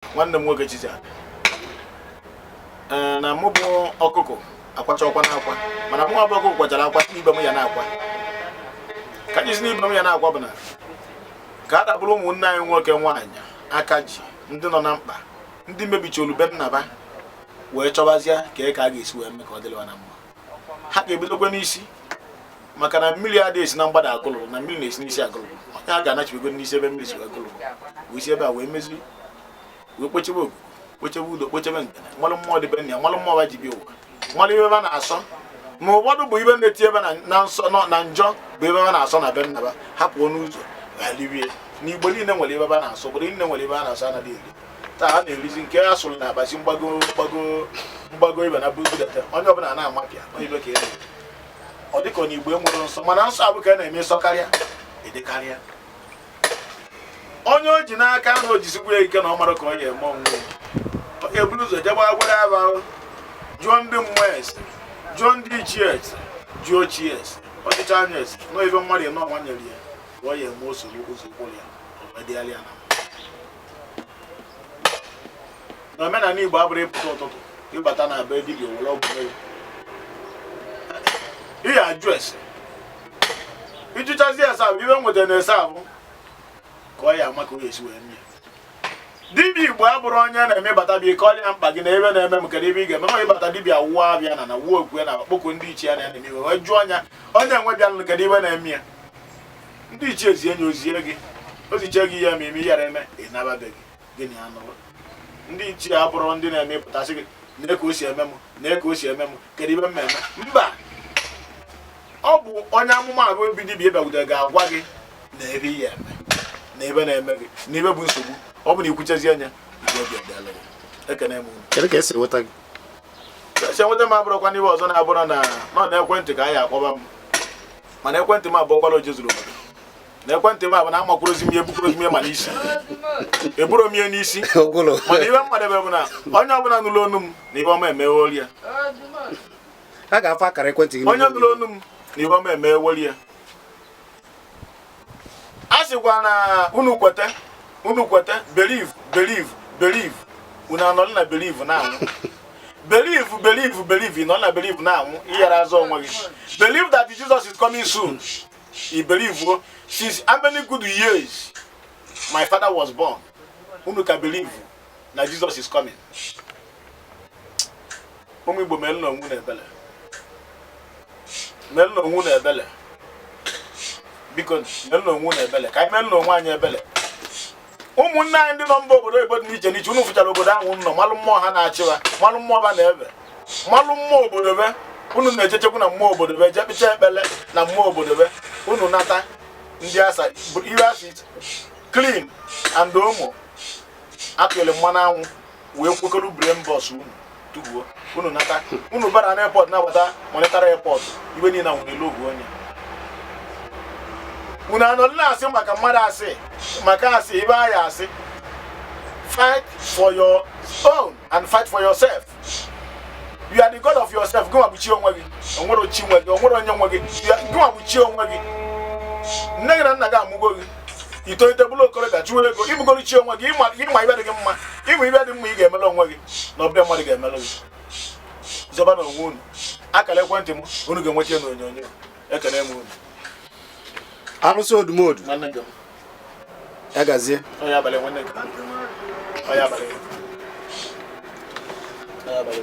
Nwanne m nwoke Chiziana, ee, na mụ bụ ọkụkọ akwachakwa n'akwa, mana mụ bụ ọkụkọ kwachara akwa si n'ibe m ya na-akwa ka ji si n'ibe m ya na-akwa bụ na ka a dabụrụ ụmụnne anyị nwoke, nwaanyị aka ji, ndị nọ na mkpa, ndị mebicholu be nna ba wee chọbazie ka e ka a ga-esi wee mee ka ọ dịrịwa na mma. Ha ga-ebidokwa n'isi, maka na mmiri adịghị esi na mgbada agụlụrụ, na mmiri na-esi n'isi agụlụrụ. Onye a ga-anachibego n'isi ebe mmiri si wee gụlụrụ, wee si ebe a wee mezi, wee kpochebe ogugu, kpochebe udo, kpochebe ngene, malụ mmụọ dị be nna ya, malụ mmụọ ba ji bịa ụwa, malụ ibe ba na-asọ. Ma ụfọdụ bụ ibe na-eti ebe na nsọ na njọ bụ ebe ba na-asọ na be nna ba. Ha pụọ n'ụzọ ghalirie na Igbo niile nwere ebe ba na-asọ, obodo niile nwere ebe a na-asọ. Anaghị eri taa, a na-erizi nke a sụrụ na akpasi mgbago mgbago mgbago ibe na budata, onye ọbụla na-amapịa onye ibe ka e na-eri. Ọ dịka na Igbo enwere nsọ, mana nsọ abụ ka a na-eme nsọ karịa ịdịkarịa onye o ji n'aka na o jisikwa ya ike na ọ mara ka ọ ya eme onwe ya. Ọ ga-eburu ụzọ jebe agwara aba, jụọ ndị mmụọ ese, jụọ ndị ichie ese, jụọ ochie ese, ọchịcha anya ese na ebe mmadụ ịnọ ọnwa nyere ya ka ọ ya eme osoro ụzọ kwụrụ ya, ọ dịgharị ya na na omenala Igbo abụrụ ịpụta ụtụtụ ịbata na be dibịa were ọgwụ mee ihe. Ajụ ese, ịjụchazi ese abụ ibe nwetara na ese abụ ka ọ ya ama ka ọ ga-esi wee mee. Dibịa Igbo abụrụ onye na-eme bata bịa ịkọrọ ya mkpa gị na ebe na-eme m, kedu ebe ị ga-eme. Ma ịbata, dibịa wụọ abịa na wuo okwu ya na kpọkọ ndị ichie ya na-eme iwe, wee jụọ anya onye enwe bịa nụ, kedu ibe na-eme ya. Ndị ichie zie nye ozie gị, ozichie gị ya ma ime yara eme, ị naba be gị. Gịnị anụrụ ndị ichie abụrụ ndị na-eme ịpụtasị gị na ka o si eme m, na ka o si eme m, kedu ibe m eme. Mba, ọ bụ onye amụma abụ ebi dibịa ịbịakwutere ga-agwa gị na ebe ihe eme na ebe na-eme gị na ebe bụ nsogbu. Ọ bụ na ikwuchazi anya igwe obi adịala gị. Ekene m unu. Kedu ka esi enweta gị? Esi enweta m abụrụkwa n'ibe ọzọ na-abụrụ na nọ na ekwentị ka anyị akpọba m, mana ekwentị m abụọkwala oje zuru obodo na ekwentị m abụ na amakwurozi m ya, ebukwurozi m ya ma n'isi, eburo m ya n'isi. Ogolo. Mana ibe mmadebe bụ na onye ọbụla nụrụ onu m na ibe ọma emeghori ya. A ga-afọ akara ekwentị gị. Onye nụrụ onu m na ibe ọma emeghori ya. A sịkwa na unu kwete, unu kwete, believe, believe, believe. Unu anọrọ na believe na-anwụ. Believe, believe, believe, ị nọ na believe na-anwụ, ịghara azụ onwe gị. Believe that Jesus is coming soon. You believe o, since how many good years my father was born, unu ka believe na Jesus is coming. Ụmụ Igbo, meelu na onwe na ebele, meelu na onwe na ebele, biko, meelu na onwe na ebele, ka anyị meelu na onwe anyị ebele. Ụmụnne anyị ndị nọ mba obodo oyibo dị n'iche n'iche, unu fụchara obodo ahụ unu nọ, malụ mmụọ ha na-achịwa, malụ mmụọ ba na-ebe, malụ mmụọ obodo be unu na-echechekwu na mmụọ obodo be, jee kpịcha ekpele na mmụọ obodo be unu, nata ndị asa ihe asị clean and omo atụle mmanụ anwụ wee kwekọrọ brain box unu tugbuo unu, nata unu bara na airport, nabata monetary airport, ibe niile nwere elu ogu onye unu anọdụ na-asị maka mmadụ, asị maka asị ibe anya asị. Fight for your own and fight for yourself. You are the god of yourself. Gịnwa bụ chi onwe gị. Onwere chi nwe gị, onwere onye nwe gị. Gịnwa bụ chi onwe gị. Nne gị na nna gị amụgo gị, itolite bụrụ okorobịa, chụwa ego, ibugoro chi onwe gị. Ịma ibe dị gị mma, ịma ibe dị mma ị ga-emere onwe gị na ọbịa mmadụ ga-emere gị. Zọba na onwe unu. Akara ekwentị m unu ga-enweta ya n'onyonyo. Ekene m unu. Alụsị odumodu. Nwanne nke m. Ya gazie. Onye abalị, nwanne nke m, onye abalị, onye abalị.